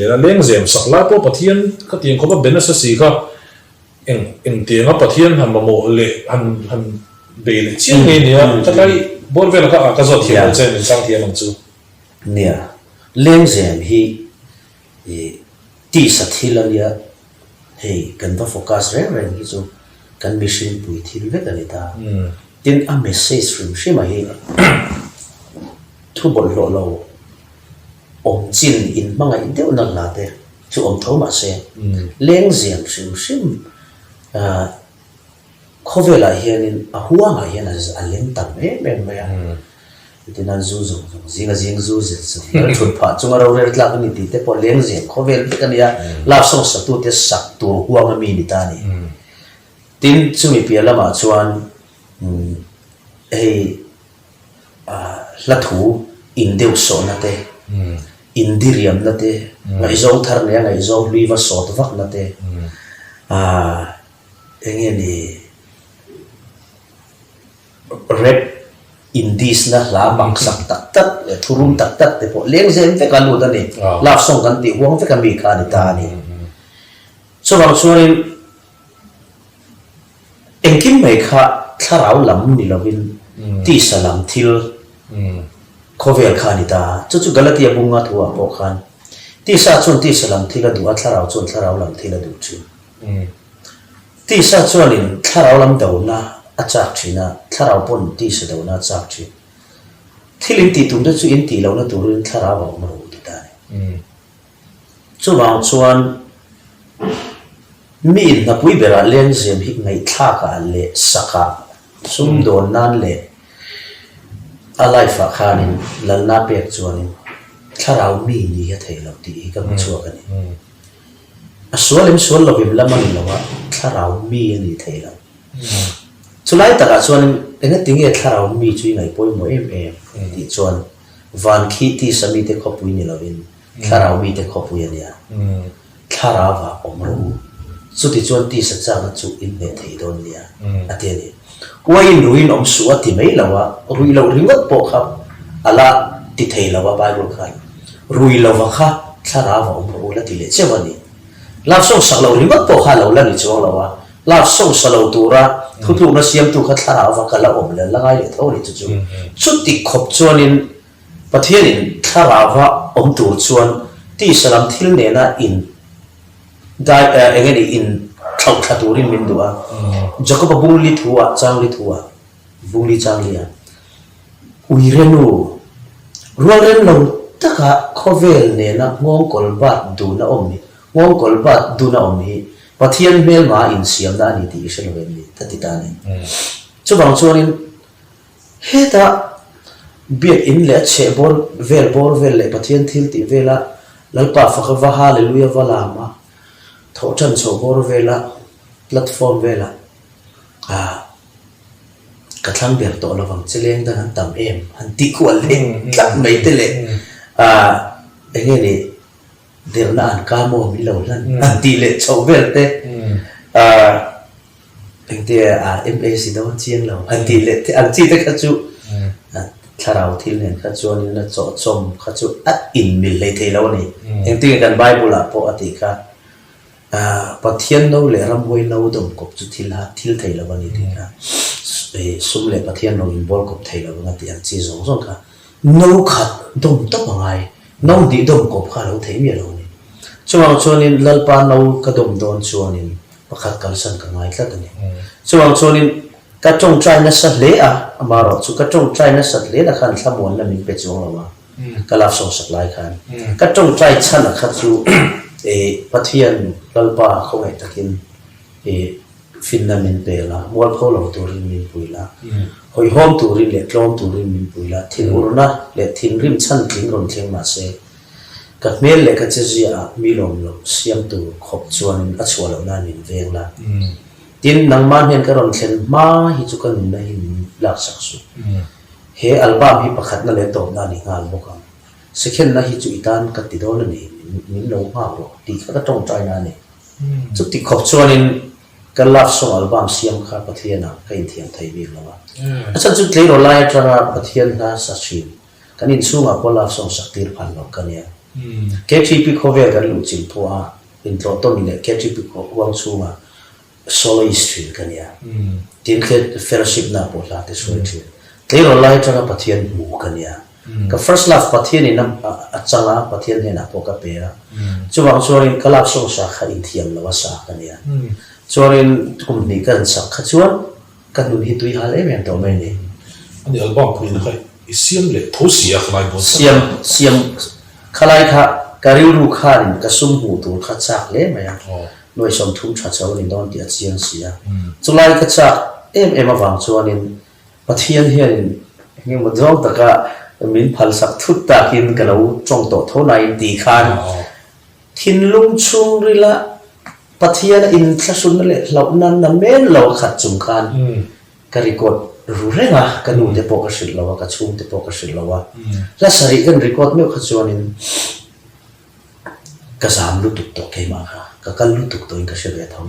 Lehla lengzem sak lai pawh Pathian khatiang khawpa be nasa si kha eng engtianga Pathian han mamawh leh han han bei leh chiang ngei nia khatlai bawr vel kha a ka zawt thiam lo che min chang thiam ang chu. Nia, lengzem hi i tisa thil a nia, hei kan va focus reng reng hi chu kan mihring pui thil vek a ni ta. Tin, a message hrim hrim a hi thu bawlhhlawh lo awm chin in hmangaih deuhna hla te chu awm tho mah se, lengziam hrim hrim khawvelah hianin a huangah hian a leng tam em em mai a. Chutinan zu zawng zawng zinga zing zu zir zawng lal thut phah chunga rorel tlak a ni tih te pawh lengziam khawvel vek a nia, love song satute sak tur huanga mi ni ta a ni. Tin, chumi piah lamah chuan hei hla thu indeuh sawhna te, indiriamna te, ngaihzawng thar nei a ngaihzawng hlui va sawt vakna te, eng nge ni rap indisna hla maksak tak tak leh thurum tak tak te pawh lengzem vek a lut a ni. Love song kan tih huang vek a mi kha a ni ta a ni. Chuvang chuanin Engkim mai kha thlarau lam ni lovin tisa lam thil khawvel kha a ni ta a. Chu chu Galatia bunga thuah pawh khan tisa chuan tisa lam thil a duh a, thlarau chuan thlarau lam thil a duh thin. Tisa chuanin thlarau lam dona a chak thin a, thlarau pawn tisa dona a chak thin. Thil in tih tum te chu in tih lohna turin thlarau a awm ro ti ta a ni. Chuvang chuan mi inhnapui berah lengzem hi ngaihthlakah leh sakah sumdawn nan leh a life ah khanin lalna pek chuanin thlarau mi ni hi a thei lo tih hi ka hmu chhuak a ni. A sual em sual lo em lam a ni lo a, thlarau mi a ni thei lo. Chulai takah chuanin engatinge thlarau mi chu i ngaih pawimawh em em tih chuan Van khi tisa mite khawpui ni lovin thlarau mite khawpui a nia. Thlarauah awm rawh u. Chuti chuan tisa chakna chu in hneh thei dawn nia, a ti a ni. Uaiin ruiin awm suh a ti mai lo a, ruih loh ringawt pawh kha a la ti thei lo a Bible khan. Rui lova kha thlarauah awm rawh u la ti leh cheu a ni. Love song sak loh ringawt pawh kha a lo la ni chuang lo a, love song sa lo tura thutlukna siamtu kha thlarauva ka la awm leh la ngai leh tho a ni chu chu. Chuti khawp chuanin Pathianin thlarauva awm tur chuan tisa lam thil nena in dai eng nge ni in thlauh thla turin min duh a. Jakoba bung li thu ah chang li thu ah bung li chang li ah Uire nu rualrem lo taka khawvel nena nghawngkawl bat dun a awm hi, nghawngkawl bat dun a awm hi Pathian hmelma insiamna a ni tih i hre lo em ni? Ka ti ta a ni. Chuvang chuanin heta biakinn leh a chheh bawr vel bawr vel leh Pathian thil tih vela Lalpa faka va Hallelujah va lam a, thawhṭan chhoh bawr vela platform velah ah Ka thlang ber tawh lo vang che leng dang an tam em han tih kual leh tlat mai te leh ah eng nge ni derna an ka maw min lo hlan han tih leh chhoh vel te ah engte ah MAC dawn chiang lo han tih leh te ang chi te kha chu thlarau thil nen kha chuanin a chawhchawm kha chu a inmil hlei thei lo a ni. Engtin nge kan Bible ah pawh a tih kha. Pathian no leh ramhuai no dawm kawp chu thil ha thil thei lo a ni tih kha sum leh Pathian no inbawl kawp thei lo anga tih ang chi zawng zawng kha no khat dawm tawp a ngai, no hnih dawm kawp kha a lo thei miah lo a ni. Chuvang chuanin Lalpa no ka dawm dawn chuanin pakhat kalsan ka ngai tlat a ni. Chuvang chuanin ka tawngtai nasa hle a, amaherawhchu ka tawngtai nasat hle na khan thlamuanna min pe chuang lo a. Ka lak sawmsak lai khan ka tawngtai chhan a kha chu Pathian Lalpa khawngaih takin finna min pe la, mualpho lo turin min pui la, hawihhawm turin leh tlawm turin min pui la, thinurna leh thinrim chhan tling rawn thleng mah se, ka hmel leh ka chezia ah mi lawm loh siam tur khawp chuanin a chhuah loh nan min veng la. Tin, nangmah hnen ka rawn thlen hma hi chu ka nunna hi min laksak suh. He album hi pakhatna leh tawpna a ni nghal bawk ang. Sekhenna hi chu i tan ka ti dawn a ni, min lo nghak rawh tih kha ka tawngtaina a ni. Chuti khawp chuanin ka love song album siam kha Pathianah ka inthiam thei bik lo a. A chhan chu tleirawl lai atanga Pathian hla sa thin, kan inchhungah pawh love song sak tir phal lo ka nia. KTP khawvel kan luh chilh pawh a intlawh tawn leh KTP huang chhungah soloist thin ka nia. Tin fellowship na pawh hla te hruai thin. Tleirawl lai atanga Pathian hmu ka nia. Ka first love Pathian in a chang a, Pathian hnenah pawh ka pe a. Chuvang chuanin ka love song sa kha inthiam lo a sa ka nia. Chuanin kum hnih ka sak kha chuan ka nun hi tui hal em em tawh mai a ni. Ani album phuina kha i siam leh tho si a khalai bawn tak a. Siam, siam, khalai kha ka rilru khanin ka sum hmuh tur kha chak hle mai a. Nuai 30 tha cho a ni dawn tih a chiang si a. Chulai ka chak em em avang chuanin Pathian hianin engemaw zawng taka min phalsak thut takin ka lo tawng tawh tho nain tih khan thinlung chhungrila Pathiana inthlahrunna leh hlauhna na men lo a khat chung khan ka record ru reng a, ka nu te pawh ka hrilh lo a, ka chhungte pawh ka hrilh lo a. Hla sarih kan record meuh kha chuanin Ka zam lutuk tawh keimah kha, ka kal lutuk tawhin ka hre ve tho.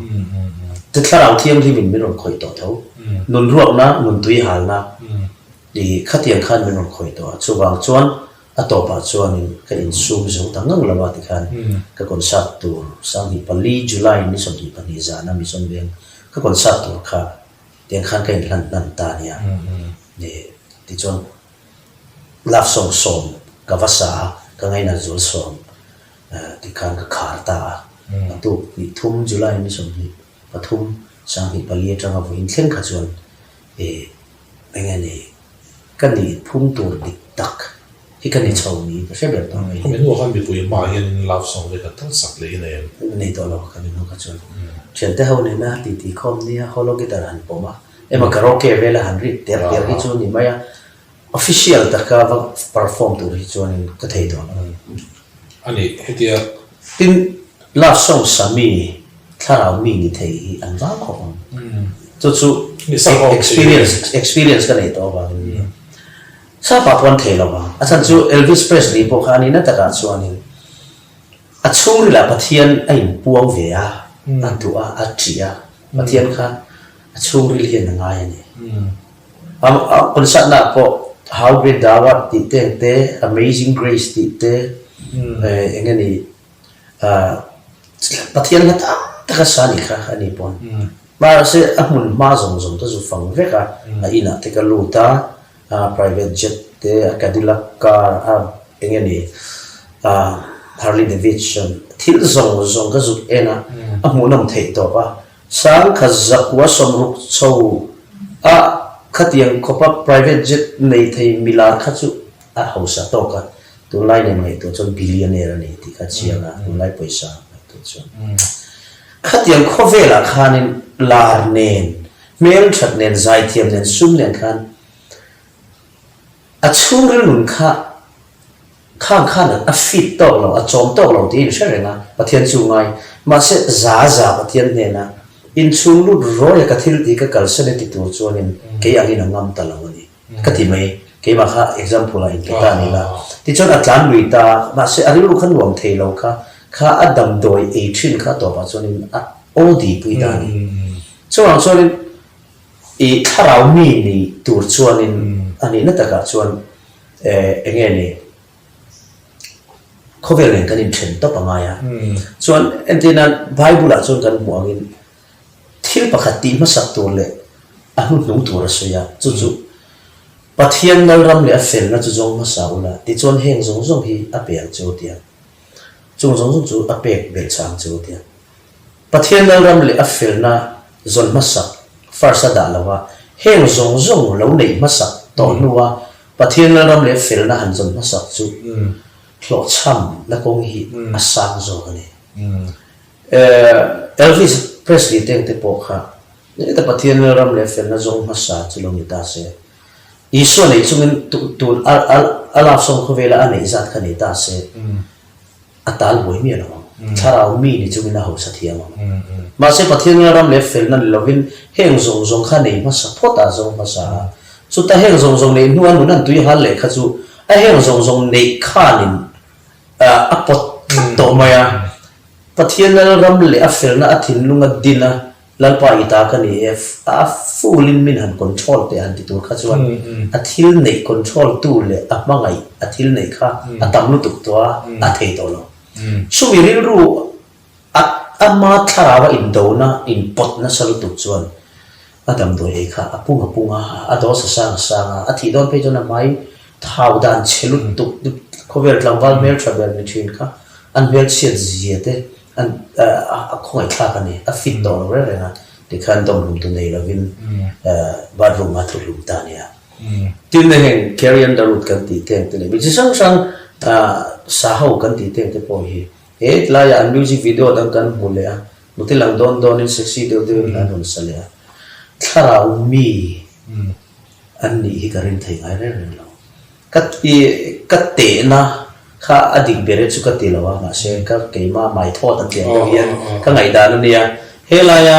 Chu thlarau thianghlimin min rawn khawih tawh tho. Nun ruakna, nun tui halna i khatiang khan min rawn khawih tawh a. Chuvang chuan a tawpah chuanin ka insum zo ta ngang lo a tikhan ka concert tur 24 July ni 22 zana Mission Veng ka concert tur kha tiang khan ka inhlan hnan ta nia. Tichuan Love song sawm ka va sa a, ka ngainat zual sawm tih khan ka khar ta a. A tuk hnih thum July ni 23 24 atanga vawiin thleng kha chuan ih eng nge ni ka nih phung tur dik tak hi ka ni chho niin ka hre ber tawh mai. Khawmi hnuah khan mipui hmaah hianin love song ve khat tal sak leh i nei em? Nei tawh lo khami hnu kha chuan thiante ho nena titi khawm nia holo guitar han pawm a, emaw karaoke vela han rik ter ter hi chu a ni mai a. Official taka va perform tur hi chuanin ka thei tawh lo. A ni, hetia. Tin, love song sa mi, thlarau mi ni thei hi an vang khawp ang. Chu chu experience, experience ka neih tawh avangin a ni. Sapa pawh an thei lo vang. A chhan chu Elvis Presley pawh kha a nihna takah chuanin a chhungrilah Pathian a inpuang ve a, a duh a, a ṭih a. Pathian kha a chhungril hian a ngai a ni. A concert na ah pawh How Great Thou Art tih te ang te, Amazing Grace tih te, eng nge ni Pathian hla tam tak a sa nih kha a ni pawn. Mahse a hmun hma zawng zawng te chu fang vek a, a inah te ka lut a, private jet te, a Cadillac car, a eng nge ni Harley Davidson, thil zawng zawng ka zuk en a, a hmuhnawm theih tawp a. 1960 chho a khatiang khawpa private jet nei thei milar kha chu a hausa tawk a, tunlai nen ngaihtuah chuan billionaire a ni tih kha chiang a, tunlai pawisa ngaihtuah chuan. Khatiang khawvelah khanin lar nen, hmelthat nen, zaithiam nen, sum nen khan a chhungril nun kha Khang khan a fit tawk lo, a chawm tawk lo tiin hre reng a, Pathian chu ngai. Mahse, za za Pathian hnena inchhung lut rawia ka thil tih ka kalsan e ti tur chuanin kei angin a ngam ta lo a ni. Ka ti mai, keimah kha example ah inpe ta a ni la. Tichuan a tlan lui ta, mahse a rilru kha nuam thei lo kha, kha a damdawi ei thin kha tawpah chuanin a OD pui ta a ni. Chuvang chuanin i thlarau mi ni tur chuanin a nihna takah chuan Eng nge ni? Khawvel nen kan inthen tawp a ngai a. Chuan entirna Bible-ah chuan kan hmuh angin thil pakhat tih hmasak tur leh a hnuhnung tur a sawi a, chu chu Pathian Lalram leh a felna chu zawng hmasa ula, tichuan heng zawng zawng hi a pe ang che u tia. Chung zawng zawng chu a pek belhchhah ang che u tia. Pathian Lalram leh a felna zawn hmasak first a dah lo a, heng zawng zawng lo neih hmasak tawh hnua Pathian Lalram leh felna han zawn hmasak chu hlawhchham na kawng hi a sang zawk a ni. Elvis Presley teng te pawh kha heta Pathian Lalram leh felna zawng hmasa chu lo ni ta se, Isua neih chungin tun a love song khawvela a neih zat kha nei ta se, A tal buai miah lo ang. Thlarau mi ni chungin a hausa thiam ang. Mahse Pathian ram leh felna ni lovin heng zawng zawng kha nei hmasa phawt a zawng hmasa a. Chuta heng zawng zawng neih hnua nun an tui hal leh kha chu a heng zawng zawng neih khanin a pawt tlat tawh mai a. Pathian ram leh a felna a thinlunga din a. Lalpa i ta ka ni e, a full in min han control teh han ti tur kha chuan a thil neih control tu leh a hmangaih a thil neih kha a tam lutuk tawh a, a thei tawh lo. Chumi rilru a ama thlarau a indona inpawt nasa lutuk chuan a damdawi ei kha a pung a pung a, a dose a sang a sang a, a thih dawn phei chuan a hmai thau dan chhe lutuk khawvel tlangval hmeltha ber ni thin kha an hmelchhiat zia te An a khawngaihthlak a ni, a fit tawh lo reng reng a, tikhan dawmhlum tu nei lovin bathroom a thuhlum ta a nia. Tin heng Carrie Underwood kan tih te ang te leh mi chi hrang hrang sa ho kan tih te ang te pawh hi he tlaiah an music video dang kan hmu leh a, nute lang dawn dawnin sexy deuh deuhin an rawn sa leh a, thlarau mi an nih hi ka rin thei ngai reng reng lo. Ka i ka tehna kha a dik ber e chu ka ti lo a, mahse ka keimah mai thawt a tlian deuh hian ka ngaihdan a nia. Helaia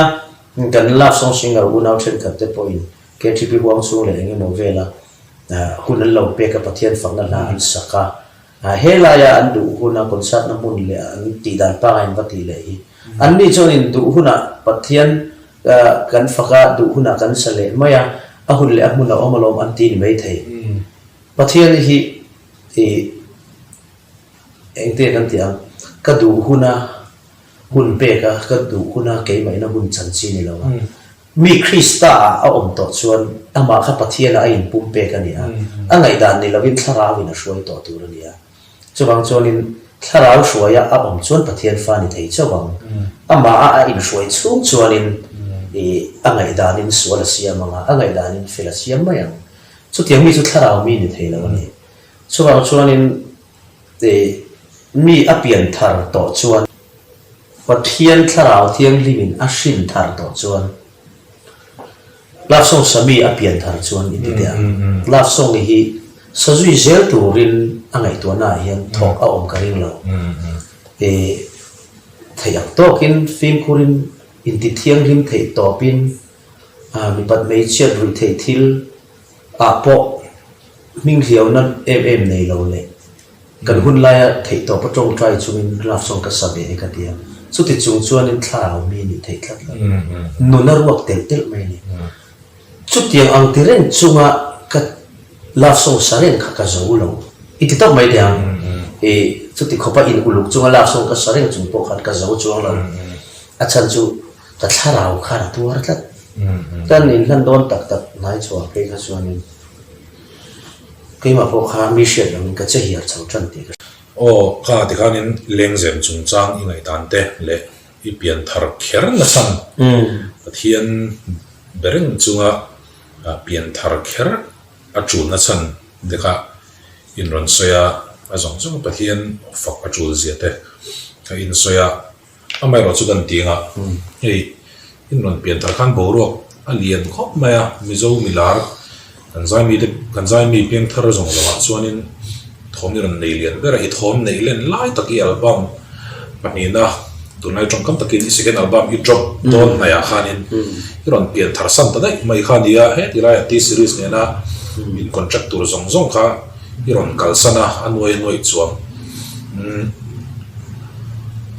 kan love song singer unau thenkhat te pawhin KTP huang chhung leh eng emaw vela hun an lo pek a, Pathian fakna hla an sak a, helaia an duh huna concert na hmun leh an tihdan pangai an va tih leh hi anni chuanin duh hunah Pathian Kan fak a, duh hunah kan sa leh mai a, a hun leh a hmun a awm alawm an ti ni maithei. Pathian hi ih engte kan tih ang, ka duh huna hun pek a, ka duh huna keimahina hun chan chi ni lo a. Mi Krista ah a awm tawh chuan amah kha Pathian ah a inpum pek a ni a, a ngaihdan ni lovin thlarauin a hruai tawh tur a ni a. Chuvang chuanin thlarau hruaia a awm chuan Pathian fa ni thei chauh ang. Amaha a inhruai chhung chuanin ih a ngaihdanin sual a siam ang a, a ngaihdanin fel a siam mai ang. Chutiang mi chu thlarau mi ni thei lo a ni. Chuvang chuanin ih mi a pian thar tawh chuan Pathian thlarau thianghlimin a hrin thar tawh chuan Love song sa mi a pian thar chuan i ti teh ang. Love song hi sa zui zel turin a ngaihtuahna ah hian thawk a awm ka ring lo. I theih ang tawkin fimkhurin inti thianghlim theih tawpin mipat hmeichhiat ruih theih thil ah pawh hminghliauna em em nei lo leh Kan hun laia theihtawpa tawngtai chungin love song ka sa ve e ka ti a, chuti chung chuanin thlarau mi nih theih tlat lo. Nun a ruak telh telh mai a ni. Chutiang ang ti reng chunga ka love song sa reng kha ka zo lo. I ti tawp mai teh ang. I chuti khawpa in uluk chunga love song ka sa reng chung pawh khan ka zo chuang lo. A chhan chu ka thlarau khan a tuar tlat. Kan inhlan dawn tak tak hnai chhuah phei kha chuanin. Keimah pawh kha mi hriat loin ka che hiar chho tan tih ka hria. Aw, kha tikhanin lengzem chungchang i ngaihdan te leh i pian thar kher nachhan Pathian bereng chunga pian thar kher a tul nachhan te kha in rawn sawi a, a zawng zawng Pathian fak a tul zia te kha in sawi a. Amaherawh chu kan ti anga, hei in rawn pian thar khan boruak a lian khawp mai a, Mizo milar kan zai mite kan zai mi piang thar zawng zawngah chuanin thawm i rawn nei lian ber a, i thawm neih len lai tak i album pahnihna tunlai tawngkam takin i second album i drop dawn hnaihah khanin i rawn pian thar san ta daih mai kha a ni a, heti laiah T-series nena in contract tur zawng zawng kha i rawn kalsan a, a nuai a nuaih chuang.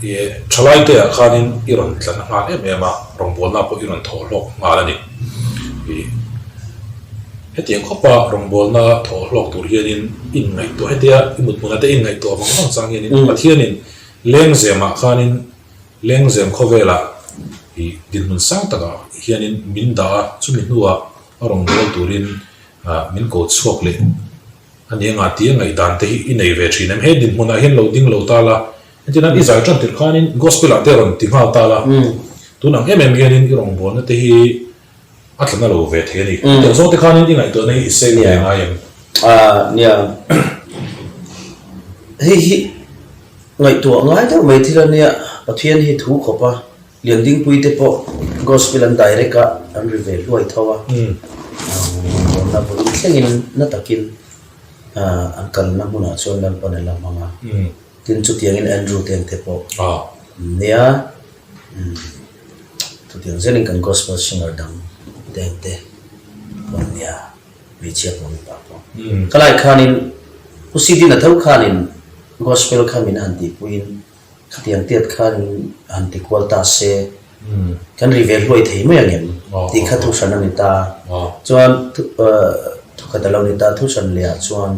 I thalaite ah khanin i rawn tlan nghal em em a, rawngbawlna pawh i rawn thawh hlawk nghal a ni. I hetiang khawpa rawngbawlna thawh hlawk tur hianin inngaihtuah hetia i mut hmunah te inngaihtuah vang vang chang hianin Pathianin lengzemah khanin lengzem khawvelah i dinhmun sang takah hianin min dah a, chumi hnuah a rawngbâwl turin min ko chhuak leh A ni anga tia ngaihdan te hi i nei ve thin em? He dinhmunah hian lo ding lo ta la, entirnan i zai tan tirh khanin Gospel ah te rawn ti nghal ta la, tun ang em em hianin i rawngbawlna te hi a tla na lo ve thei a ni. Hetiang zawng te khanin i ngaihtuahna hi i seng ve ngai em? Nia, hei hi ngaihtuah ngai deuh mai thil a nia, Pathian hi thu khawp a, Liandingpui te pawh Gospel an direct a, an ri ve hluai tho a, rawnna vawiin thlengin na takin an kalna hmunah chuan Lalpan a la hmang a, tin chutiangin Andrew te ang te pawh nia, chutiang zelin kan Gospel singer dang te ang te pawh an nia, hmeichhia pawh mipa pawh. Khalai khanin Pu Sidina tho khanin Gospel kha min han tihpuiin Khatiang tiat khan han ti kual ta se. Kan ri ve hluai thei mai ang em tih kha thuhran a ni ta. Chuan thukhat a lo ni ta, thuhran leh ah chuan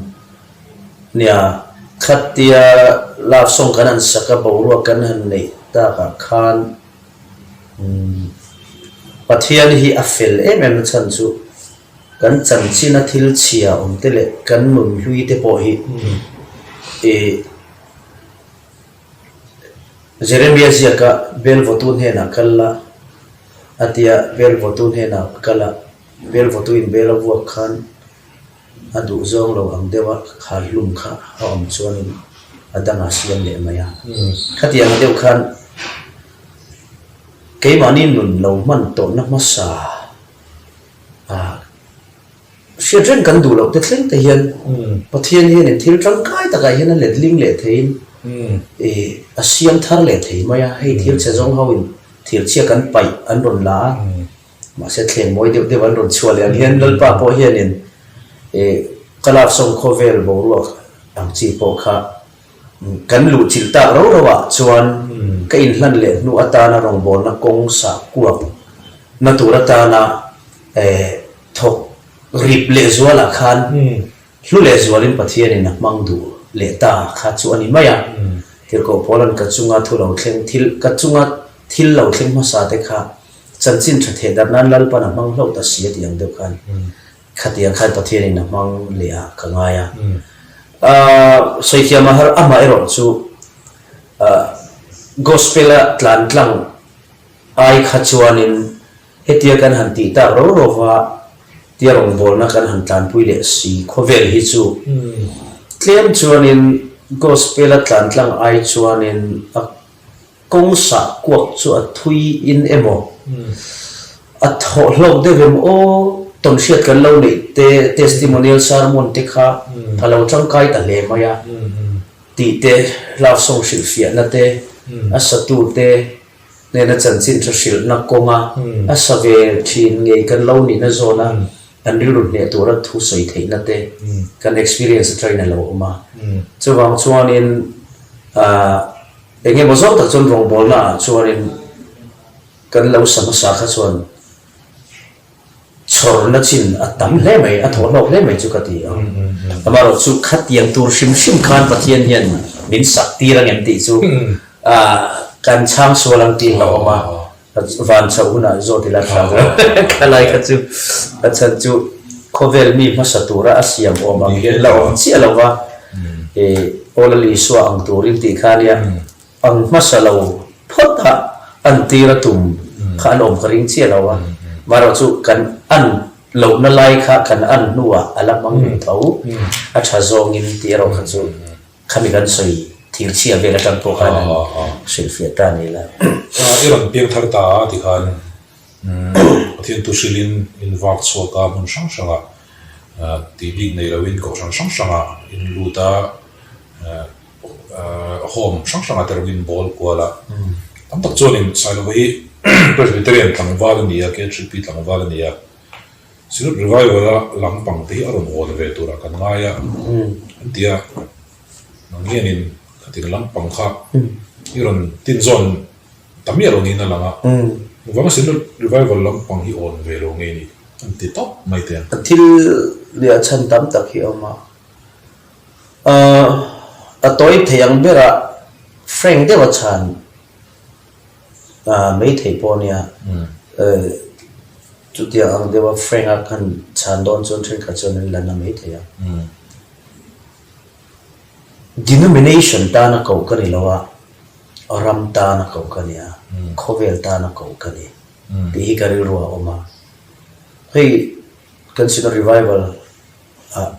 nia khatia love song kan han sak a, boruak kan han neih tak ah khan Pathian hi a fel em em na chhan chu kan chanchina thil chhia awm te leh kan nun hlui te pawh hi ih Jeremia ziaka bel vawtu hnenah kal la a tia, bel vawtu hnenah kal a, bel vawtuin bel a vuak khan a duh zawng lo ang deuha khar hlum kha a awm chuanin a dangah siam leh mai a. Khatiang deuh khan keimahni nun lo hman tawhna hmasa a Hriat reng kan duh loh te thleng te hian Pathian hianin thil tangkai takah hian a letling leh theiin ih a siam thar leh thei mai a, hei thil chhe zawng ho in thirchhia kan paih an rawn la a, mahse thleng mawi deuh deuh an rawn chhuah leh ang hian Lalpa pawh hianin ih ka love song khawvel boruak ang chi pawh kha Kan luh chilh tak ro ro ah chuan ka inhlan leh hnu atana rawngbawlna kawng sah kuak na tur atana thawk rip leh zualah khan hlu leh zualin Pathianin a hmang duh leh ta kha chu a ni mai a. Tirhkoh Paula'n ka chunga thu lo thleng thil ka chunga thil lo thleng hmasa te kha chanchin tha theh darh nan Lalpan a hmang hlauh ta si a tih ang deuh khan Khatiang khan Pathianin a hmang leh ah ka ngai a. Sawithiam a har amah erawh chu Gospel a tlan tlang ai kha chuanin hetia kan han tih tak ro ro va tia rawngbawlna kan han tlanpui leh si khawvel hi chu tlem chuanin Gospel a tlan tlang ai chuanin a Kawng sah kuak chu a thui in emaw, a thawh hlawk deuh em aw, tawnhriat kan lo neih te, testimonial sermon te kha a lo tangkai ta hle mai a, tih te, love song hrilhfiahna te, a satu te hnena chanchin tha hrilhna kawnga a sa ve thin ngei kan lo nihna zawna an rilru hneh tura thu sawi theihna te kan experience atangin a lo awm a. Chuvang chuanin ah. Eng emaw zawng tak chuan rawngbawlna ah chuanin kan lo sa hmasa kha chuan chhawrna chin a tam hle mai, a thawh hlawk hle mai chu ka ti ang. Amaherawh chu khatiang tur hrim hrim khan Pathian hian min sak tir ang em tih chu kan chhang sual ang tih hlauhawm a. Van chhoh hunah zawt ila tha ber kha lai kha chu a chhan chu khawvel mi hmasa tura a siam awm ang hian la awm chiah lo va, ih Aw Lal Isua ang turin tih kha ania ang hmasa lo phawt a an tir a tum kha an awm ka ring chiah lo a, marawh chu kan an lohna lai kha kan an hnuah a la hmang duh tho a tha zawngin tih erawh kha chu. Khami kan sawi thir chhia vel atang pawh khan an hrilhfiah ta ni la. I rawn piang thar ta a tikhan Pathian tu hrilhin in vak chhuak a hmun hrang hrangah tih bik nei loin kohhran hrang hrangah in lut a, home hrang hrangah te rawng in bawl kual a. Tam tak chuanin Sailova hi Presbyterian tlangval a ni a, KHP tlangval a ni a. Synod Revival a lampang te hi a rawn awn ve turah kan ngai a, an ti a, nang hianin khatin lampang kha i rawn tinzawn ta miah lo niin a lang a, engvanga Synod Revival lampang hi awn ve lo nge ni an ti tawp mai te ang. Thil leh a chhan tam tak hi a awm a, a tawi thei ang berah frank deuh a chhan. Maithei pawh ania chutiang ang deuha frank a khan chhan dawn chuan thenkhat chuan an la na maithei a. Denomination tana koh ka ni lo a, ram tana koh ka ni a, khawvel tana koh ka ni tih hi ka rilru a awm a. Hei kan Synod Revival ah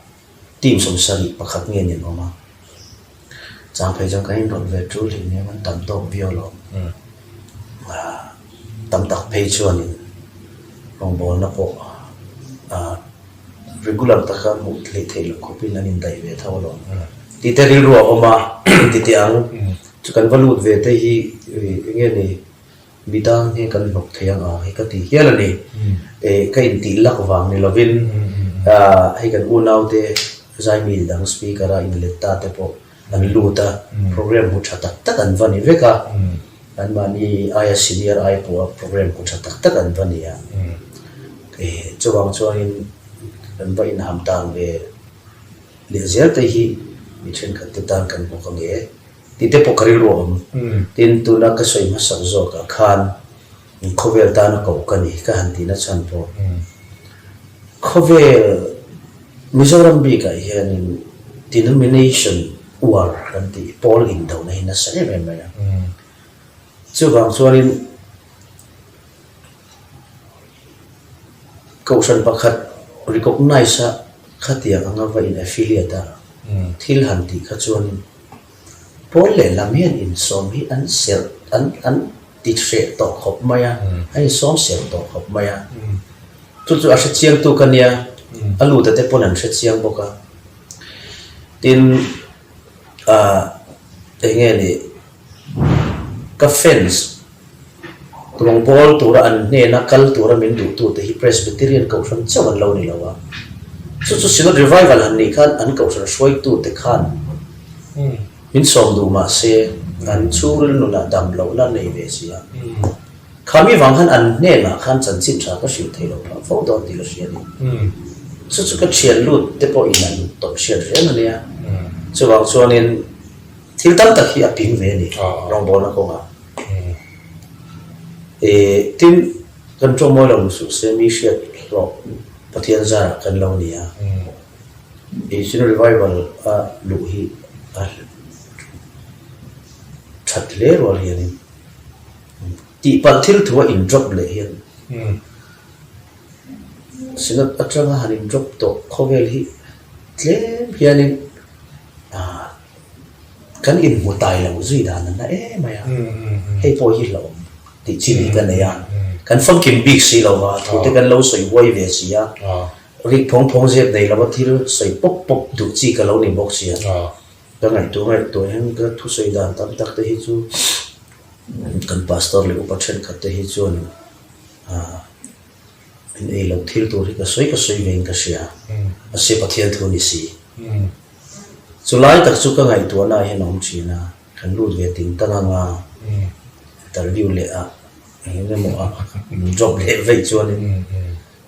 Team 71 nge nen awm a, chang phei chuan kan inrawlh ve tul hi nia kan tam tawk viau lo. Tam tak phei chuanin rawngbawlna pawh regular taka hmuh hleih theih loh khawpin an indaih ve tho alawm. Tih te rilru a awm a, inti teh ang chu kan va lut ve te hi eng nge ni? Midang hi kan hnawk thei ang ang hi ka ti hial a ni. Ka intih lak vang ni lovin hei kan unaute zaimi dang speaker a inlet ta te pawh an lut a, program hmu tha tak tak an va ni vek a. Anmahni aia senior ai pawha program ku tha tak tak an va ni a. Chuvang chuanin kan va inham tan ve leh zel te hi mi thenkhat te tan kan bawk ang e tih te pawh ka rilru a awm. Tin, tuna ka sawi hmasak zawkah khan khawvel tana koh ka ni ka han tihna chhan pawh khawvel Mizoram bikah hianin denomination war kan tih pawl indona hi nasa em em mai a. Chuvang chuanin Kohhran pakhat recognize a khatiang anga va in affiliate a thil han tih kha chuanin pawl lehlam hian insawm hi an serh an an ti hreh tawh khawp mai a, an insawm serh tawh khawp mai a. Chu chu a hrechiang tu ka nia, a luta te pawn an hrechiang bawk a. Tin, ah eng nge ni ka fans Rawngbâwl tura an hnêna kal tura min duhtute hi Presbyterian Kohhran chauh an lo ni lo a. Chu chu Synod Revival han nih khan an Kohhran hruaitute khan min sawm duh mah se an chhungril nunah dam lohna nei ve si a. Khami vang khan an hnênah khan chanchin tha ka hrilh thei lo phah fo dawn tih ka hria a ni. Chu chu ka thian lut te pawhin an tawp hriat reng a nia. Chuvang chuanin thil tam tak hi a ping ve a ni rawngbâwlna kawngah. Tin, kan tawngmawi lo suh se mi hriat hlawh Pathian zarah kan lo ni a. Chin revival a luh hi a that hle rual hianin tihpalh thil thu a in drop leh hian Synod atanga han in drop tawh khawvel hi tlem hianin Kan inhmu tai lo zui dan a na em mai a, hei pawh hi hlauhawm tih chi ni ka nei a, kan famkim bik si lo va, thu te kan lo sawi huai ve si a, rik phawng phawng zep nei lova thil sawi pawp pawp duh chi ka lo ni bawk si a, ka ngaihtuah ngaihtuah hian ka thusawi dan tam tak te hi chu kan pastor leh upa thenkhat te hi chuan min ei loh thil tur hi ka sawi ka sawi ve in ka hria, mahse Pathian thu a ni si. Chu lai tak chu ka ngaihtuahna ah hian a awm thin a, kan lut ve ting tang anga interview leh ah eng emaw ah min drop leh veih chuanin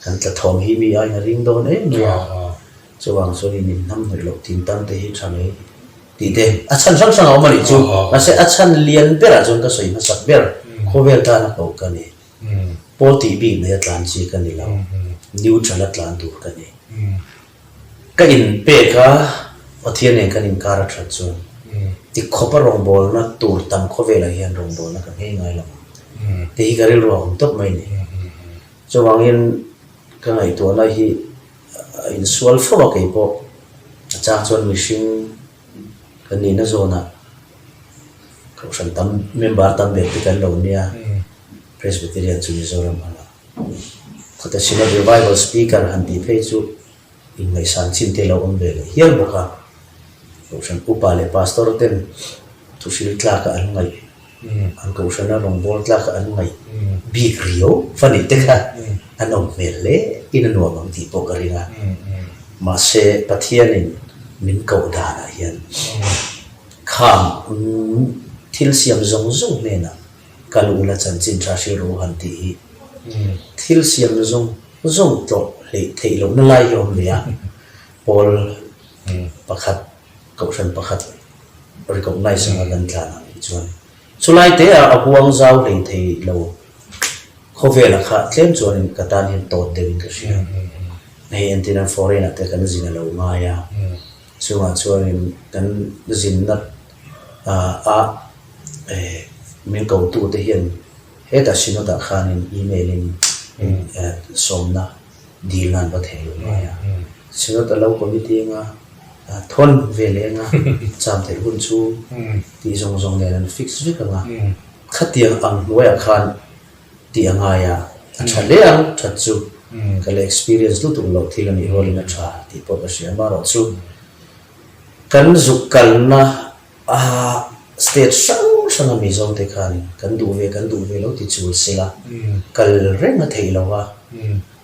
kan tla thawm hi mi aiin a ring dawn em mai a, chuvang chuanin min hnam hnawih loh ting tang te hi tha mai tih te a chhan hrang hrang a awm a nih chu, mahse a chhan lian berah chuan ka sawi hmasak ber khawvel tana koh ka ni. Pawl tih bik nei a tlan chi ka ni lo, neutral a tlan tur ka ni. Ka inpek a, Pathian nen kan inkar a that chuan tikhawpa rawngbawlna tur tam khawvelah hian rawngbawlna ka nghei ngai lo ang tih hi ka rilru a awm tawp mai a ni. Chuvangin ka ngaihtuahna hi a insual fo a kei pawh a chang chuan mihring kan nihna zawnah kohhran tam member tam ber te kan lo nia Presbyterian chu Mizoram anga Khawte Synod Revival Speaker han tih phei chu inngaihsan chin te lo awm ve leh hial bawk a. Kohhran upa leh pastor ten thuhril tlaka an ngaih, an kohhrana rawngbâwl tlaka an ngaih bik riau fa nih te kha an awm hmel hle in a nuam ang tih pawh ka ring a. Mahse, Pathianin min koh danah hian khang thil siam zawng zawng hnenah Ka lu la chanchin tha hrilh rawh u han tih hi thil siam zawng zawng tlawh hleih theih lohna lai hi a awm ve a, pawl pakhat, kohhran pakhat recognize anga kan tlan ang hi chuan chulai te ah a huang zau hlei thei lo khawvela kha tlem chuanin ka tan hian tawt deuhin ka hria. Hei entirna foreign ah te kan zin a lo ngai a, chungah chuanin kan zinna a min kotu te hian hetah Synod ah khanin email in sawmna dil nan va thei lo mai a. Synod a lo committee anga thawn ve leh anga cham theih hun chu tih zawng zawng nen an fix vek anga khatiang ang hnuaiah khan tih a ngai a, a tha hle ang that chu ka la experience lutuk loh thil a nih rualin a tha tih pawh ka hria amaherawhchu kan zuk kalna A state hrang hranga Mizo te khan kan duh ve kan duh ve lo ti chul sela kal reng a theih lo a,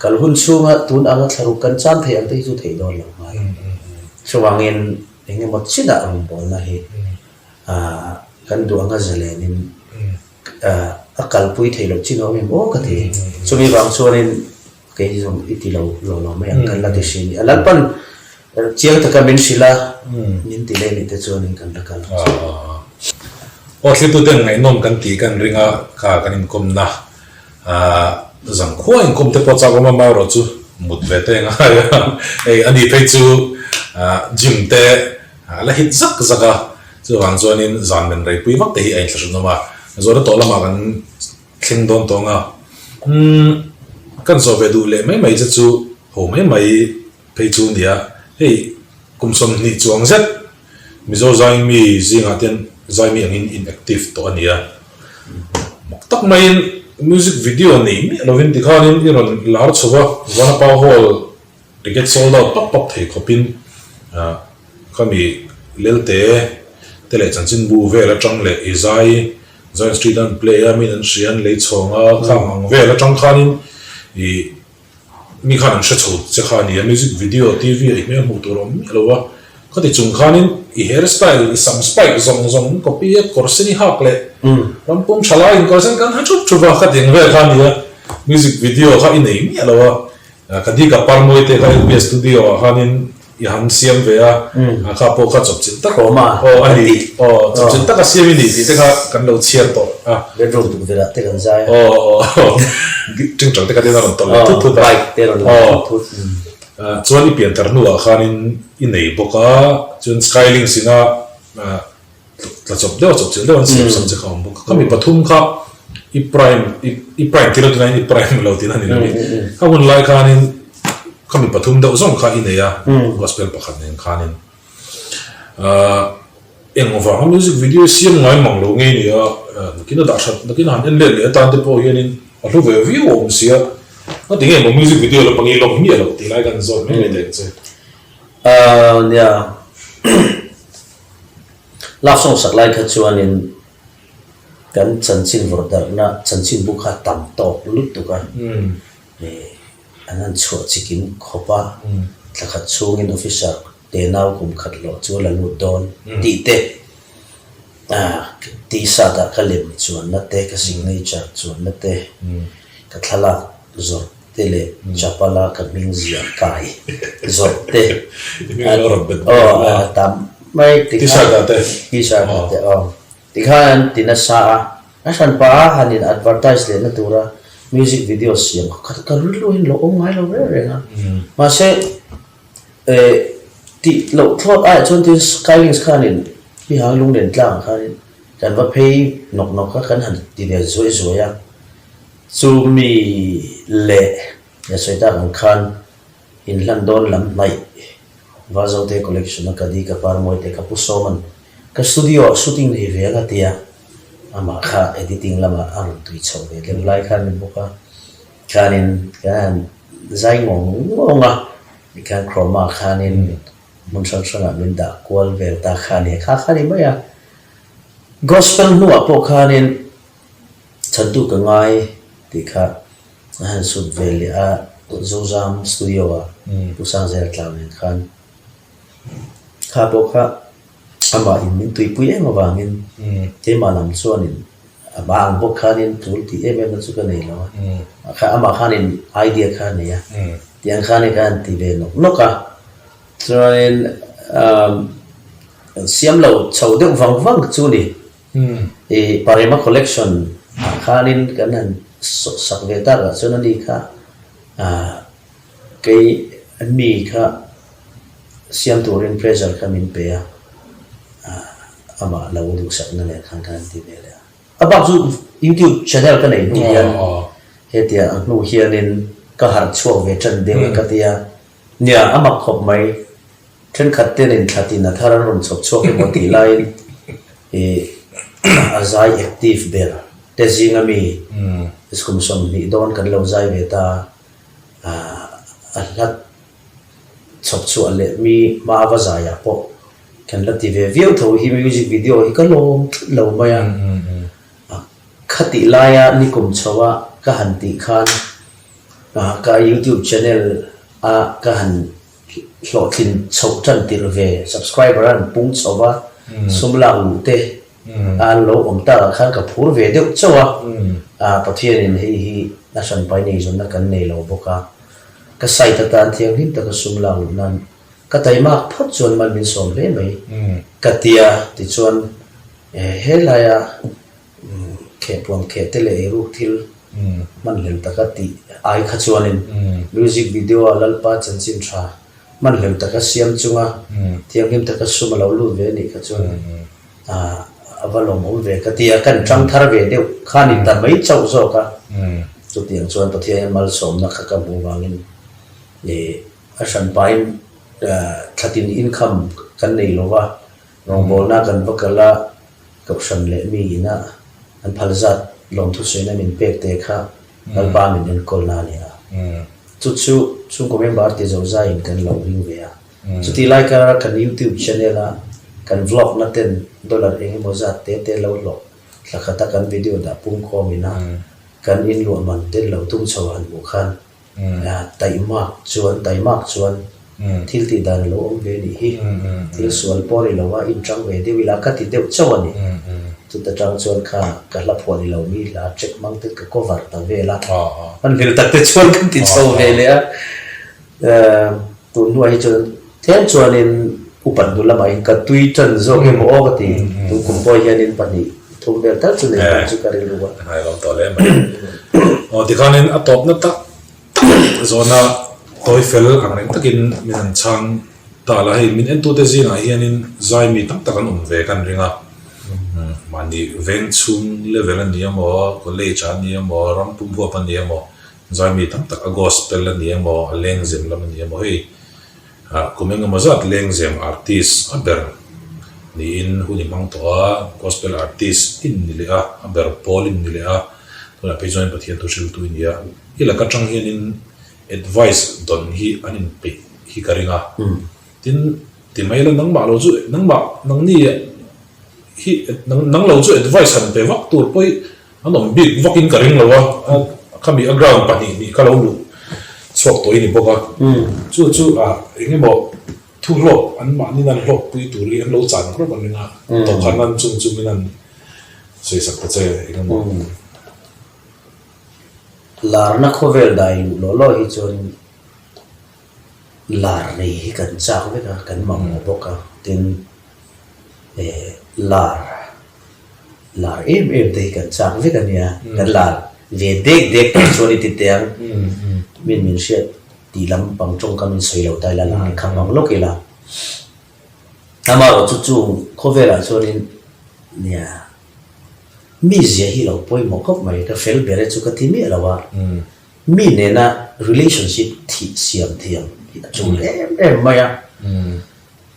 kal hun chhunga tun anga thlaruk kan chan theih ang te hi chu theih dawn lo nghal. Chuvangin eng emaw chinah rawngbawlna hi kan duh anga zalenin. A kalpui thei loh chin awm em aw ka ti. Chumi vang chuanin kei hi zawng i ti lo lo lo mai ang kan la ti hri a ni. A Lalpan chiang taka min hrilh a, min ti leh nih te chuanin kan la kal ang chu. Aw thlirtuten ngaihnawm kan tih kan ring a, kha kan inkawmna zangkhua inkawm te pawh chak awm a, amaherawh chu mut ve te ngai a, hei ani phei chu gym te a la hit zak zak a. Chuvang chuanin zan men reipui vak te hi a inthlahrunawm a, zawhna tawh lamah kan thleng dawn tawng a. Umm, kan zawh ve duh leh mai mai che chu ho mai mai phei chu nia. Hei kum 20 chuang zet Mizo zaimi zingah te zaimi angin inactive tawh a nia. Mak tak maiin music video nei miah lovin tikhanin i rawn lar chho va, Vanapa Hall Ticket sold out pap pap thei khawpin khami Lelte te leh chanchinbu vel atang leh i zai Zion Street an play a, min an hria an lei chhawng a, khang ang vel atang khanin i mi khan an hre chho che kha a ni a, music video, TV ah i hmel hmuh tur a awm miah lo va, khati chung khanin i hair style, i sam spike zawng zawng an copy a, kawr sen i hak leh rampum tha laiin kawr sen kan ha thup thup a, khati ang vel kha a ni a, music video kha i nei miah lo a. Ka di ka par mawi te kha LPS studio ah khanin i han siam ve a, kha pawh kha chawpchilh tak aw a ni aw chawpchilh tak a siam i ni tih te kha kan lo chhiar tawh a. Bedroom tukverh ah te kan zai a. Aw aw tingtang te kha tin a rawn tawlh leh thut thut a. Bike te rawn lang thut thut. Chuan i pianthar hnuah khanin i nei bawk a, chuan Skylink ina Tla chawp deuh a chawp chilh deuh an siam sak che kha a awm bawk a. Khami pathum kha i prime i prime tir a tunah i prime lo tihna a ni lo i. Kha hun lai khanin khami pathum deuh zawng kha i nei a gospel pakhat nen khanin eng vanga music video siam ngai mang lo ngei nia nakin a dah that nakin a han en let leh atan te pawh hianin a hlu ve viau awm sia. Engati nge maw music video la pangi lawk miah loh tih lai kan zawt mai mai teh ang che. Nia. Love song sak lai kha chuanin kan chanchin vawrh darhna chanchin bu kha tam tawk lutuk a, an han chhuah chikim khawp a, thla khat chhungin officer tenau kum khat hlawh chu a la lut dawn tih te, t-shirt ah ka lem chuanna te, ka signature chuanna te, ka thlalak zawrh te leh chapal a ka hming ziah kai zawrh te aw tam mai tikhan t-shirt ah te aw tikhan an ti nasa a a hran pah a han in advertise leh na tura music video siam kha ka rilru hian lo awm ngai lo reng reng a mahse eh tih loh thlawt aiah chuan tin skylinks khanin mi hang lunglen tlang khanin kan va phei nawk nawk a kan han ti ve zuai zuai a. Chu mi leh he sawi tak ang khan inhlan dawn lam hnaih Vazote Collection a ka di ka par mawi te ka pu Sawman ka studio ah shooting nei ve ang a tia amah kha editing lamah a rawn tui chhoh ve deuh lai khan ni bawk a khanin kan han zai ngawng ngawng a tikhan Chroma khanin hmun hrang hrangah min dah kual vel ta kha a ni kha kha ni mai a Gospel hnuah pawh khanin Chhantu ka ngai tih kha a han sut ve leh a, Zozam Studio ah Pu Sangzela tlau nen khan kha pawh kha amah in min tuipui em avangin keimah lam chuanin amah ang bawk khanin tul tih em em na chu ka nei lo a, kha amah khanin idea kha a nei a, tiang khanin ka han ti ve nawk nawk a, chuanin siam lo chho deuh vang vang chu ni. I Parema Collection ah khanin kan han sak ve tak ah chuan ani kha kei mi kha siam turin pressure kha min pe a, amah lo duhsakna nen khan ka han ti ve leh a. A bak chu YouTube channel ka neih hnu hian hetia a hnu hianin ka harh chhuak ve tan deuh e ka tia, nia a mak khawp mai. Thenkhat ten in thlatin a thar an rawn chhawp chhuak emaw tih laiin ih a zai active ber te zinga mi kum 20 dawn kan lo zai ve ta a, a hlat chhawp chhuah leh mi hma va zaiah pawh kan la ti ve viau tho hi music video hi ka lawm tlat lo mai a, khatih laia nikum chho a ka han tih khan ka youtube channel a ka han Hlawhtlin chhoh tan tirh ve, subscriber an pung chho va, sum lak luh te A an lo awm takah khan ka phur ve deuh chauh a, Pathianin hei hi a hranpai neizawnna kan nei lo bawk a, ka site atan thianghlim taka sum lak luh nan ka taimak phawt chuan mal min sawm hle mai ka ti a, tichuan helaia khehpuan kheh te leh eiruk thil hmanhlel taka tih ai kha chuanin music video-a Lalpa chanchin tha Hmanhlel taka siam chunga thianghlim taka sum a lo lut ve anih kha chuan a va lawmawm ve ka ti a, kan tang thar ve deuh kha ni ta mai chauh zawk a. Chutiang chuan Pathian hian malsawmna kha ka hmuh vangin a hranpain thlatin income kan nei lo va, rawngbawlna kan va kal a, kohhran leh mi ina an phal zat lawmthusawiina min pek te kha Lalpa min enkawlna a ni a. Chu chu chhungkaw member ti zo zaiin kan lo ring ve a. Chutih lai kara kan YouTube channel a kan vlog na ten dollar eng emaw zat te te lo hlawh thla khata kan video dah pung khawm ina kan inluah man ten lo tum chho han hmuh khan Taimak chuan taimak chuan thil tih dan a lo awm ve nih hi. Thil sual pawh a ni lo a, inṭang ve deuh ila ka ti deuh chauh a ni. Chuta ṭang chuan kha ka hla phuah ni lo mi hla track hmang te ka cover ta vel a. Hmanhmel tak te chuan kan ti chho ve leh a. Tun hnuah hi chuan tlem chuanin upat hnu lamah hian ka tui ṭan zawk emaw aw ka ti. Tun kum pawh hianin pahnih thum vel tal chu nei hman chu ka rilru a. Ngai lo tawh hle mai. Aw tikhanin a tawpna tak tak zawhna tawi fel ang reng takin min han chhang ta la. Hei min entute zingah hianin zai mi tam tak an awm ve kan ring a. Mahni veng chhung level a ni emaw, college ah a ni emaw, ram pum huap a ni emaw, Zai mi tam tak a gospel a ni emaw, a lengzem lam a ni emaw hei kum engemaw zat lengzem artist a ber niin hun i hmang tawh a, gospel artist in ni leh a, a ber pawl in ni leh a, tunah phei chuan Pathian thu hriltu i ni a, i laka tang hianin advice dawn hi an inpeih hi ka ring a, tin ti mai ila nangmah lo chu nangmah nangni hi nang lo chu advice han pe vak tur pawh hi An awm bik vakin ka ring lo a, khami a ground pahnih hnih kha lo luh chhuak tawh i ni bawk a. Chu chu eng emaw thu hlawk an mahni nan hlawk pui tur hi an lo chan rawp an ring a, tawhkhan an chung chungin an sawi sak ta che eng emaw. Larna khawvel dai luh lawh lawh hi chuan lar nei hi kan chak vek a, kan mamawh bawk a, tin lar Lar em em te hi kan chak vek a nia, kan lar ve dek dek tawh chuan i ti teh ang, min min hriat tih lam pang tawngkam in sawi lo ta ila lar kha hmang lawk ila. Amaherawh chu chung khawvelah chuanin nia mi zia hi lo pawimawh khawp mai, ka fel ber e chu ka ti miah lo a, mi nena relationship thih siam thiam hi a tul em em mai a.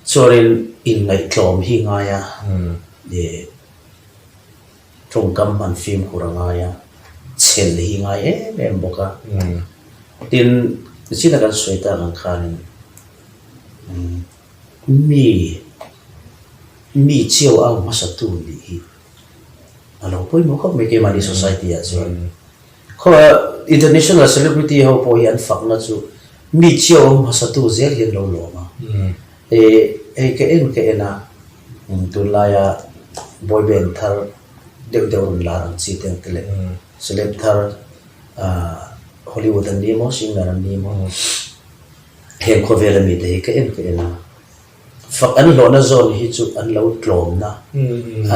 Chuanin inngaihtlawm hi ngai a, ih tawngkam hman fimkhur a ngai a, chhel hi ngai em em bawk a. Tin, nichina kan sawi tak ang khanin mi mi chiau au hmasatu nih hi a lo pawimawh khawp mai keimahni society ah chuan. Khaw international celebrity ho pawh hi an fakna chu mi chiau awm hmasatu zel hi an lo lawm a. Hei ka en ka en a, tunlaia boy band thar deuh deuh rawn lar ang chi te ang te leh celeb thar Hollywood an ni emaw singer an ni emaw heng khawvela mite hi ka en ka en a. Fak an hlawhna zawn hi chu an lo tlawmna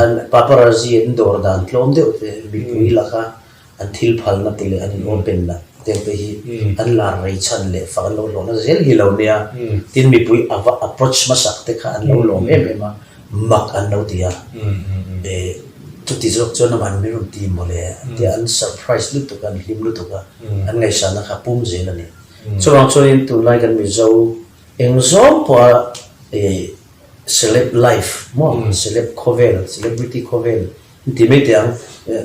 an paparazzi an dawr dan tlawm deuh te mipui laka an thil phalna te leh an in open na te te hi an lar rei chhan leh fak an lo hlawhna zel hi lo nia. Tin mipui a va approach hmasak te kha an lo lawm em em a, mak an lo ti a. Chuti zawk chuan aman min rawn ti mawle tia an surprise lutuk a, an hlim lutuk a, an ngaihsanna kha pum zel a ni. Chuvang chuanin tunlai kan Mizo eng zawng pawha celeb life maw, celeb khawvel, celebrity khawvel Inti mai teh ang,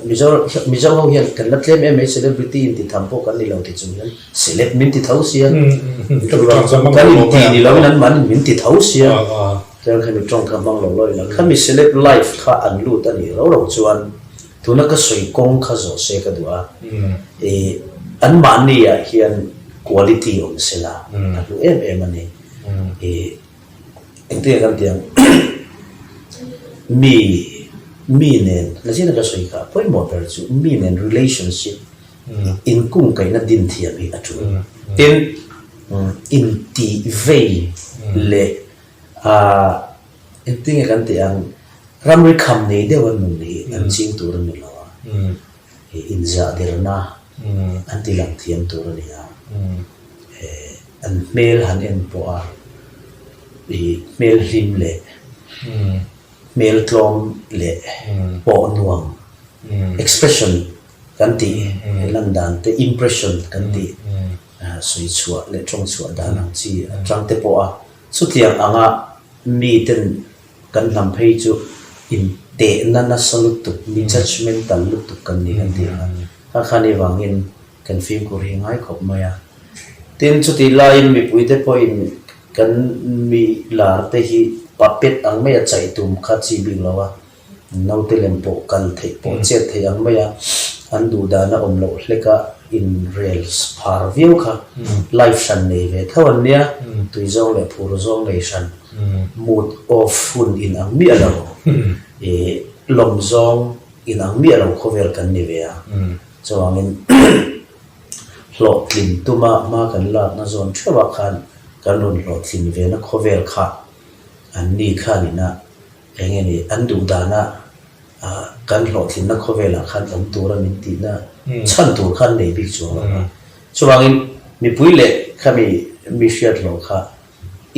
Mizo Mizo ho hian kan la tlem em mai celebrity inti tham pawh kan ni lo ti chung hian celeb min ti tho sia, kan inti ni lo in an mahni min ti tho sia, chuan khami tawng kha hmang lo lo ila, khami celeb life kha an lut a nih ro ro chuan tuna ka sawi kawng kha zawh se ka duh a, ih an mahni ah hian quality awm sela a hlu em em a ni, ih. Engtin kan ti ang? Mi. Mi nen, nachina ka sawi kha, pawimawh ber chu mi nen relationship, inkungkaihna din thiam hi a tul. Tin, intih vei leh engtinge kan tih ang, ramri kham nei deuh a nun hi an ching tur a ni lo a, inzahderna an ti lang thiam tur a ni a, an hmel han en pawh a, hmel hlim leh hmel tlawm leh pawh nuam, expression kan tih lan dan te, impression kan tih sawi chhuah leh tawng chhuah dan ang chi atang te pawh a chutiang anga miten kan hnam phei chu intehna nasa lutuk, mi judgemental lutuk kan ni kan tih ang a, kha khan i vangin kan fimkhur hi ngai khawp mai a. Tin, chutih laiin mipuite pawhin kan mi lar te hi puppet ang maia chaih tum kha chi bik lo a, naute lem pawh kal theih pawh chet theih ang maia an duh dana awm loh hleka inrel phar viau kha life hran nei ve tho an nia, tui zawng leh phur zawng nei hran, mood off hun in ang miah lo, ih lawm zawng in ang miah lo khawvel kan ni ve a. Chuvangin hlawhtlin tuma hma kan lakna zawn theuhah khan kan rawn hlawhtlin vena khawvel kha an ni khanina eng nge ni an duh dana kan hlawhtlinna khawvelah khan awm tura min tihna chhan tur khan nei bik chuang lo va. Chuvangin mipui leh khami mi hriat hlawh kha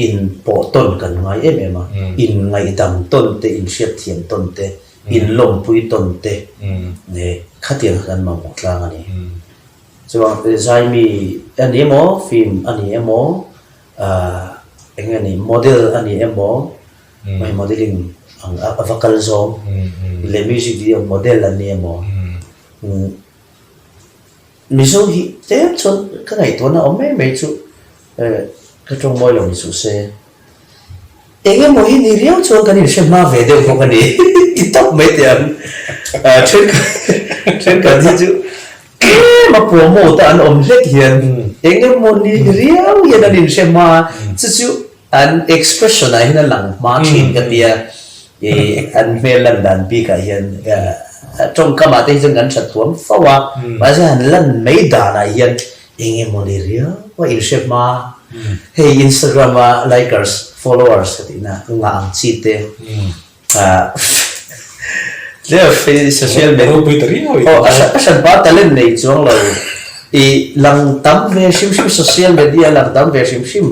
inpawh tawn kan ngai em em a, inngaihdam tawn te, inhriatthiam tawn te, inlawmpui tawn te nge khatiang kha kan mamawh tlang a ni. Chuan zaimi a ni emaw, film a ni emaw, ahh eng nge ni model a ni emaw, hei modelling ang a va kal zawng leh music video model a ni emaw, Mizo hi tlem chuan ka ngaihtuahna awm mai mai chu ka tawng mawi lo ni suh se. Eng emaw hi ni riau chuan kan inhre hma ve deuh bawk a ni ti tawp mai teh ang. Thenkhat hi chu tlem a promote a an awm hlek hian eng emaw ni riau hian an inhre hma a, chu chu an expression ah hian a lang hma thin ka tia. Ih an hmel lan dan bik ah hian tawngkam ah te hi chuan kan that thuam fo a, mahse han lan mai dan ah hian eng emaw ni riau a inhre hma, hei Instagram a likers, followers ka tihna ngah ang chi te tlem social media aw a hran pa talent nei chuang lo ih lang tam ve hrim hrim social media lang tam ve hrim hrim.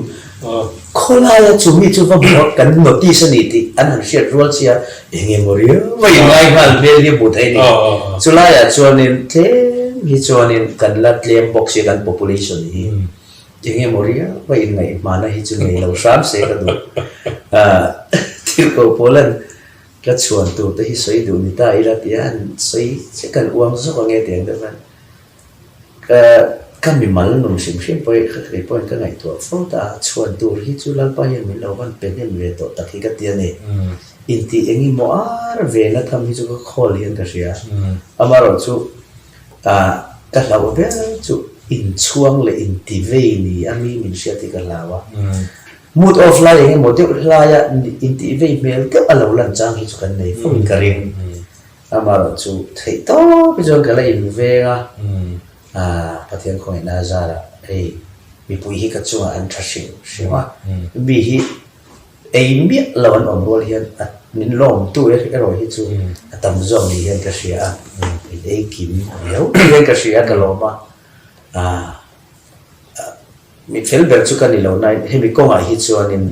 Khawlaia chu mi chu va hmuh a, kan notice a ni tih an han hriat rual chi a, eng emaw riau a inngai nghal hmel hi a hmuh theih a ni. Chulaiah chuanin tlem hi chuanin kan la tlem bawk sia kan population hi eng emaw riau a inngaihhmahna hi chu nei lo hram se ka duh. Thil ko pawlan ka chhuan tur te hi sawi duh ni ta ila tia an sawi che kan uang zawk ange tiang deuh khan. Ka ka mimal nun hrim hrim pawh hi ka kei pawhin ka ngaihtuah fo ta a, chhuan tur hi chu Lalpa hian min lo van pe hnem ve tawh tak hi ka ti a ni. Intih eng emaw ar ve na tham hi chu ka khawl hian ka hria. Amaherawh chu ah ka hlauh ber chu inchhuang leh inti vei ni a mi min hriat hi ka hlau a. Mood off lai eng emaw deuh hlaia intih vei hmel deuh a lo lan chang hi chu kan nei fo in ka ring. Amaherawh chu theih tawp hi chuan ka la inveng a, Pathian khawngaihna a zarah hei mipui hi ka chungah an tha hrim hrim a, mi hi ei miah lo an awm rual hian a min lawmtu erawh hi chu a tam zawk ni hian ka hria a, min ei kim riau ni hian ka hria a ka lawm a, mi fel ber chu ka ni lo nain hemi kawngah hi chuanin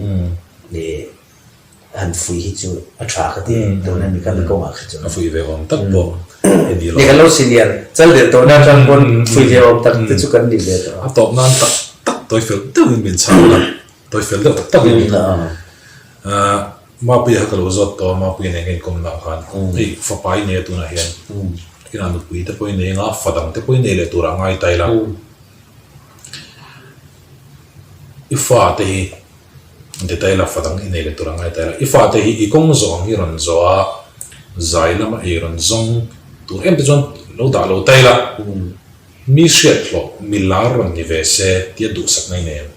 Han fuih hi chu a tha ka ti tun a ni ka mi kawngah kha chuan. A fuih ve awm tak pawh i ni lo. Ni kan lo senior chal der tawh na atang pawn fuih ve awm tak te chu kan ni ve tawh a. A tawp nan tak tak tawi fel deuhin min chhang a, tawi fel deuh tak tak in. Mapuia kha ka lo zawt tawh a, Mapuia nen ka inkawm lah khan hei fapa i nei a tunah hian inah nupui te pawh i nei anga fa dang te pawh i nei leh turah ngai ta ila. I fa te hi Detail a fa dang i nei leh tur a ngai ta ila. I fate hi i kawng zawh ang hi rawn zawh a, zai lama ei rawn zawng tur em te chuan lo dah lo ta ila. Mi hriat hlawh, mi lar rawn ni ve se tia duhsakna i nei em?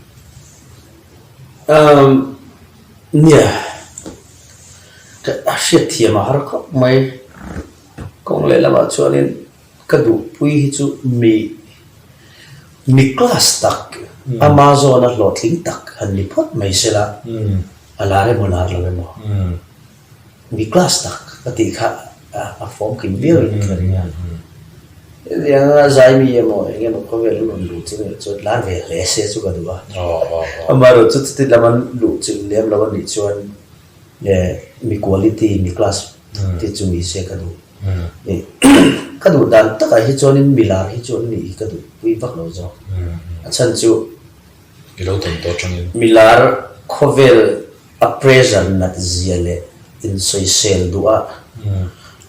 Umm, nia, ka hriat thiam a har khawp mai. Kawng lehlamah chuanin ka duhpui hi chu mi mi class tak, ama zawna hlawhtling tak han ni phawt mai sela, a lar emaw lar lo emaw, mi class tak ka tih kha a fawmkim viau in ka ring a. Hetianga zaimi emaw eng emaw khawvel an rawn luh chu nih chuan lar ve hle se chu ka duh a. Amaherawhchu chu chuti lam an luh chilh lem lo a nih chuan mi quality, mi class te chu ni se ka duh. Ka duh dan takah hi chuanin mi lar hi chu an nih hi ka duh pui vak lo zawk. A chhan chu I lo tawn tawh atangin. Mi lar khawvel a pressure nat zia leh insawisel duh a,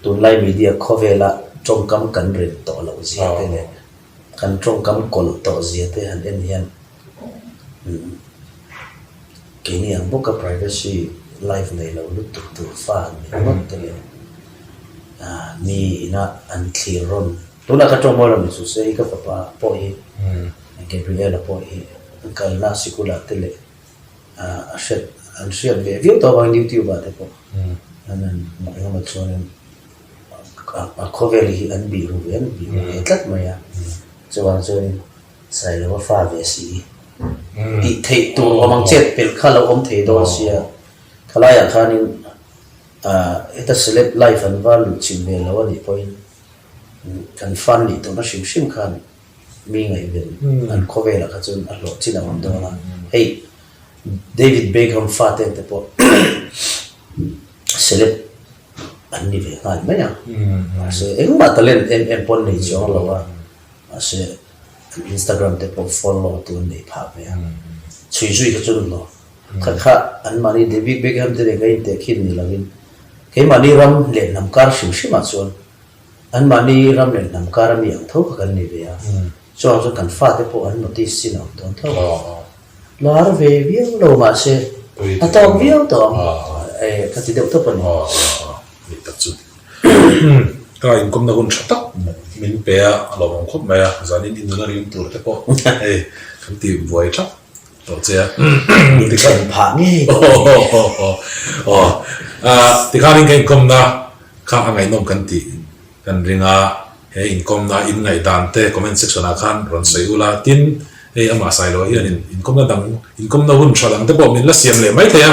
tunlai media khawvela tawngkam kan ren tawh loh zia te leh kan tawngkam kawlh tawh zia te han en hian keini ang bawka privacy life nei lo lutuk tur fa han ni ngawt te leh mi ina an thlir rawn tunah ka tawng mawi lo ni chu se hi ka fapa pawh hi Gabriel-a pawh hi an kalna sikula te leh a hriat an hriat ve viau tawh avangin YouTube ah te pawh an han hmuh eng emaw chuanin a khawvel hi an bih ru ve an bih ru ve tlat mai a, chuvang chuanin Sailova fa ve si tih theih tur awm ang chet pelh kha lo awm thei dawn sia, khalaiah khanin heta celeb life an va luh chilh ve lo a nih pawhin kan fan nih tawhna hrim hrim khan Mi ngaihven an khawvelah kha chuan a hlawh chin a awm dawn a. Hei David Beckham fate te pawh celeb an ni ve nghal mai a. Mahse engmah talent em em pawh an nei chuang lo a. Mahse an Instagram te pawh follow tu an nei phah ve a. Chhui zui kha chu an lo. Kha kha anmahni David Beckham te nen ka intehkhin ni lovin keimahni ram leh hnam kar hrim hrimah chuan Anmahni ram leh hnam kar ami ang tho kha kan ni ve a, chuang chuan kan fate pawh an notice chin a awm dawn tho a, lar ve viau lo mahse a tawk viau tawh ang e ka ti deuh tawp a ni. Ni tak chu ka inkawmna hun tha tak min pe a, a lawmawm khawp mai a, zanin i nula rim tur te pawh hei kan ti buai thap tawh che a. Min then phah ngei dawn a ni. Tikhanin ka inkawmna Kha a ngaihnawm kan tih kan ring a, he inkawmna in ngaihdan te comment section ah khan rawn sawi ula, tin hei amah Sailo hian in inkawmna dang inkawmna hun tha dang te pawh min la siam leh mai thei a,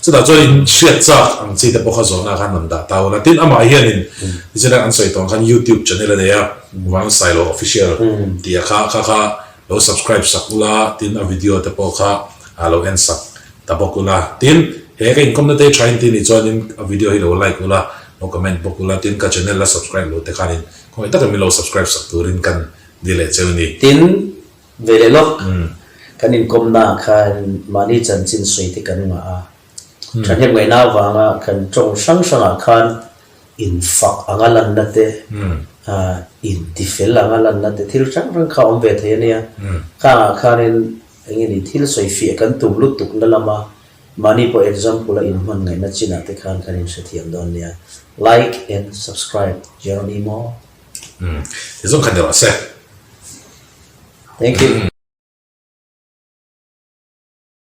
chutah chuan in hriat chak ang chi te pawh kha zawhna khan rawn dah ta ula, tin amah hian in nichin an sawi tawh ang khan youtube channel a nei a, Vang Sailo official tih a kha kha kha lo subscribe sak ula, tin a video te pawh kha lo en sak Ta bawk ula, tin, he ka inkawmna te tha inti nih chuanin a video hi lo like ula, lo comment bawk ula, tin ka channel la subscribe lo te khanin khawngaih takin min lo subscribe sak turin kan ni leh cheu ni. Tin, ve leh lawk, kan inkawmna ah khan mahni chanchin sawi te kan ngah a, thahnem ngaihna avanga kan tawng hrang hrangah khan infak anga lanna te, intifel anga lanna te thil hrang hrang kha a awm ve thei a nia, khangah khanin Eng nge ni thil sawi fiah kan tum lutuk na lama mahni pawh example a inhman ngaihna chinah te khan kan inhrethiam dawn nia. Like and subscribe Jeronimo. Umm, ti zawng kha ni rawh se. Thank you.